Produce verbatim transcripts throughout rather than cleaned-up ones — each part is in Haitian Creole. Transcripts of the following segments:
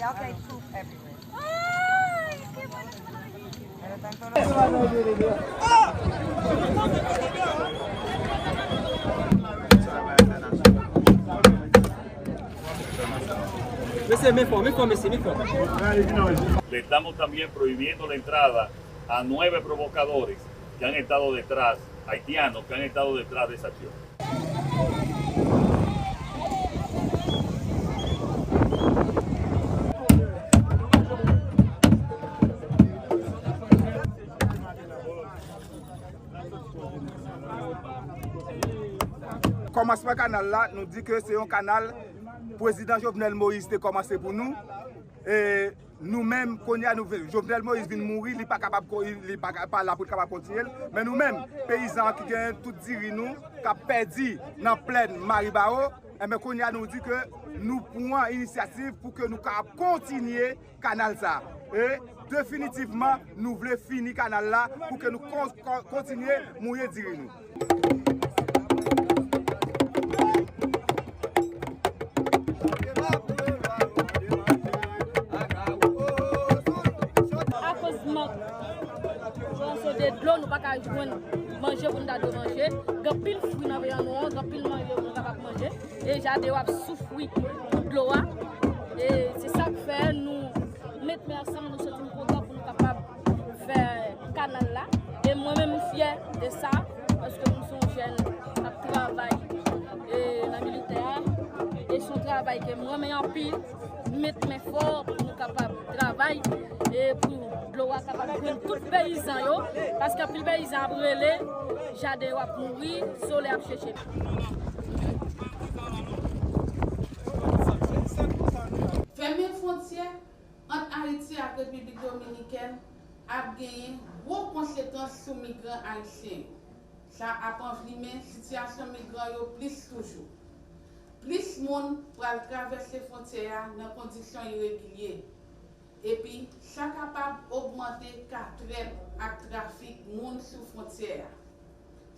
Y'all gave poop everywhere. Mesye, men fò, men fò, mesye, men fò. Le estamos también prohibiendo la entrada a nueve provocadores que han estado detrás, haitianos que han estado detrás de esa acción. Kòmansman kanal la, nou di ke se yon kanal Prezidan Jovenel Moïse te kòmanse pou nou. E nou menm, kounye a, nou, Jovenel Moïse vin mouri, li pa kapab, li pa ka, pa la pou l kapab kontinye l. Men nou menm, peyizan ki gen tout diri nou, k ap pèdi nan plèn Maribawo, enben, kounye a, nou di ke nou pran inisyativ pou ke nou kapab kontinye kanal sa. E definitivman, nou vle fini kanal la pou ke nou kon-, kon-, kontinye mouye diri nou. Akoz mank pwoso de dlo, nou pa ka jwenn manje pou nou ta dwe manje. Gen anpil fwi nan peyi an nou an, gen anpil manje pou nou kapab manje. E jaden yo ap soufri pou dlo a. E se sa k fè nou met men ansanm, nou soti m kontan pou nou kapab fè kanal la. E mwen menm, m fyè de sa, paske m se yon jèn k ap travay, e, nan militè a. E se yon travay ke m renmen anpil. M met men fò pou nou kapab travay e pou dlo a kapab jwenn tout peyizan yo, paske anpil peyizan ap rele, jaden yo ap mouri, solèy ap cheche. Fèmen fwontyè ant Ayiti ak Repiblik Dominikèn ap genyen gwo konsekans sou migran ayisyen yo. Sa ap anvlimen sitiyasyon migran yo plis toujou. Plis moun pral travèse fwontyè a nan kondisyon iregilye, epi sa kapab ogmante ka trèt ak trafik moun sou fwontyè a.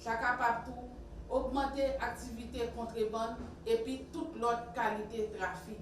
Sa kapab tou ogmante aktivite kontrebann epi tout lòt kalite trafik.